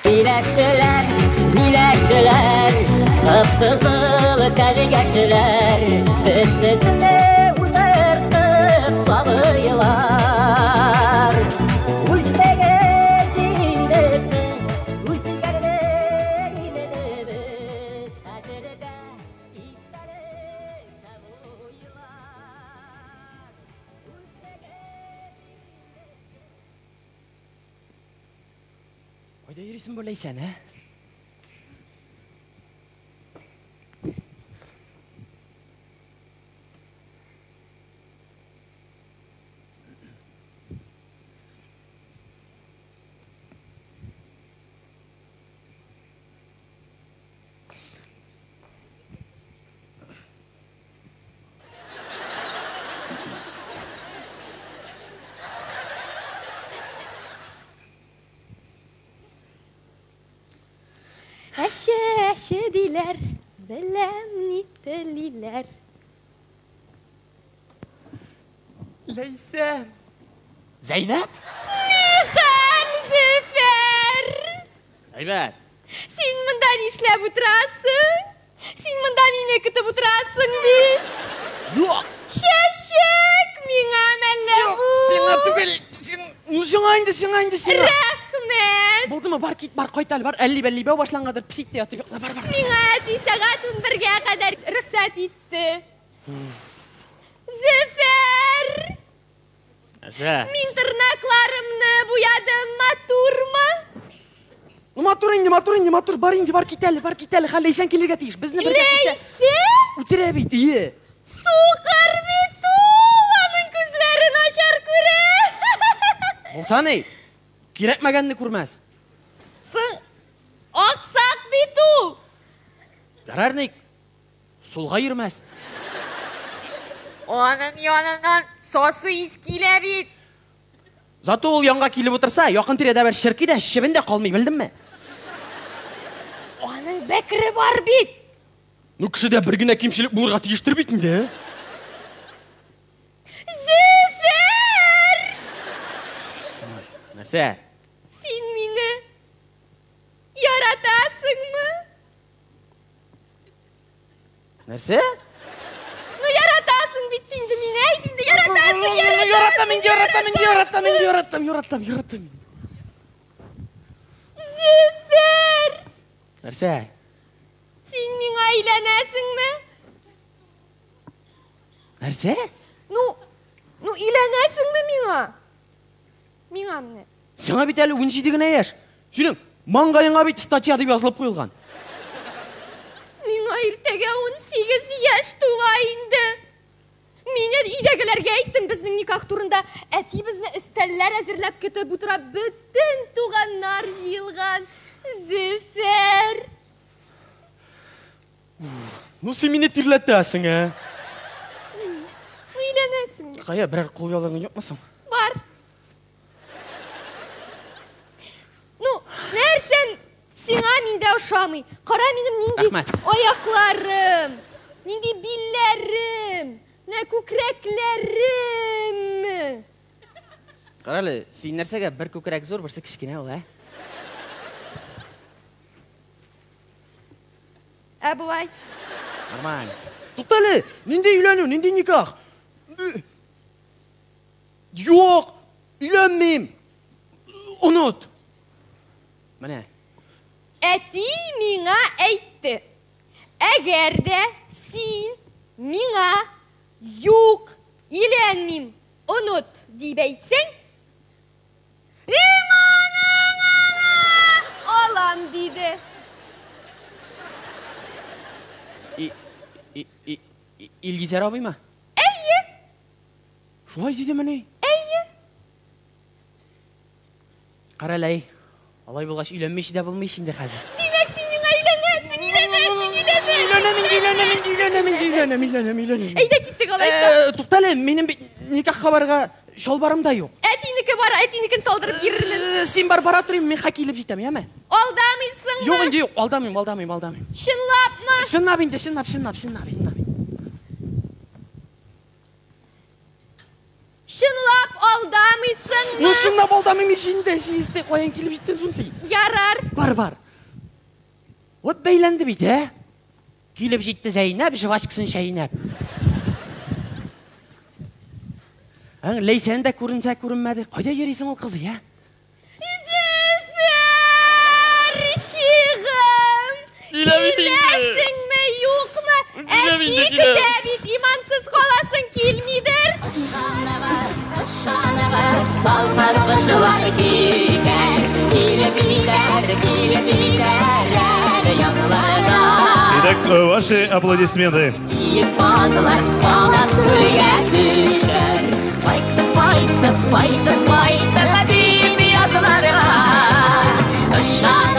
Миләшчеләр, миләшчеләр, кып-кызыл тәлгәшләр, без сезне утыртып сабыйлар. Үссәгез инде сез, үскәндер инде без, хәтердә истәлектә буйлар. Үссәгез инде сез. Кайда йөрисең бу, Ләйсән, ә? Әче, әче диләр, беләм ни телиләр. Ләйсән! Зәйнәп? Нихәл, Зөфәр? Әйбәт. Син монда нишләп утырасың? Син монда мине көтеп утырасың бит. Юк! Чәчәк миңа мәллә бу? Сиңа түгел, син, ну сиңа инде, сиңа инде, сиңа. Рәхмәт. Булдымы, бар кит, бар кайт әле, бар әлли бәлли бәү башлангандыр, пес итте ятып йокла, бар, бар. Миңа әти сәгать 11-гә кадәр рөхсәт итте. Зөфәр! Нәрсә? Мин тырнакларымны буядым, матурмы? Ну матур инде, матур инде, матур, бар инде, бар кит әле, бар кит әле, хәл Ләйсән килергә тиеш. Безне бергә китсә. Ләйсән? Үтерә бит, ие. Сукыр бит ул, аның күзләре начар күрә. Булса ни? Кирәкмәгәнне күрмәс. Соң, аксак бит ул. Ярар ник? Сулга йөрмәс. Аның яныннан сасы ис килә бит. Зато ул янга килеп утырса, якын тирәдә бер черки дә, чебен дә калмый, белдеңме? Аның бәкере бар бит. Ну, кешедә бер генә кимчелек булырга тиештер бит инде. Зөфәр! Нәрсә? Син мине яратасыңмы? Нәрсә? Ну, яратасың бит инде мине, әйт инде, яратасың, яратасың. Яратам инде, яратам инде, яратам инде, яратам, яратам, яратам. Зөфәр! Нәрсә? Син миңа өйләнәсеңме? Нәрсә? Ну, ну өйләнәсеңме миңа? Миңа менә. Сиңа бит әле 17 генә яшь. Синең маңгаеңа бит статья дип язылып куелган. Миңа иртәгә 18 яшь тула инде. Мин өйдәгеләргә әйттем безнең никах турында. Әти безне өстәлләр әзерләп көтеп утыра, бөтен туганнар җыелган. Зөфәр! Ну син мине тирләтәсең, ә? Өйләнәсеңме? Кая, берәр кул ялыгың юкмы соң? Бар. Ну, нәрсәм сиңа миндә ошамый? Кара минем нинди Рәхмәт. аякларым, нинди билләрем, менә күкрәкләрем. Кара әле, син нәрсәгә бер күкрәк зур, берсе кечкенә ул, ә? Ә болай? Нормаль. Тукта әле, нинди өйләнү, нинди никах? Юк, өйләнмим. Оныт. Менә. Әти миңа әйтте. Әгәр дә син миңа юк, өйләнмим, оныт дип әйтсәң, иманыңа алам диде. Илгизәр абыймы? Әйе. Шулай дидемени? Әйе. Кара әле, әй. Алай булгач өйләнмичә дә булмый инде хәзер. Димәк, син миңа өйләнәсең, өйләнәсең, өйләнәсең. Өйләнәм инде, өйләнәм инде, өйләнәм инде, өйләнәм, өйләнәм, өйләнәм. Әйдә киттек алайса. Тукта әле, минем бит никахка барырга чалбарым да юк. Әтинеке бар, әтинекен салдырып бирермен. Син бар, бара торыйм, мин хәк килеп җитәм, яме? Алдамыйсыңмы? Юк инде, юк, алдамыйм, алдамыйм, алдамыйм. Чынлапмы? Чынлап инде, чынлап, чынлап, чынлап, чынлап. Чынлап. Алдамыйсыңмы? Ну, чынлап алдамыйм ич инде, чистый, каян килеп җиттең соң син? Ярар. Бар, бар. Вот бәйләнде бит, ә? Килеп җитте Зәйнәп, жвачкасын чәйнәп. Ә, Ләйсән дә күренсә күренмәде. Кайда йөрисең ул кызы, ә? Зөфәр, чигым! Киләм инде. Киләсеңме, юкмы? Киләм Әти инде, киләм. көтә бит, имансыз каласың килмидер. Ышаныгыз, ышаныгыз, салкын кышлар китәр, килеп җитәр, килеп җитәр һәр якларга. Итак, ваши аплодисменты. Киек казлар канат күлгә төшәр. Кайттык, кайттык, кайттык, кайттык дип язларга. Ышаныгыз.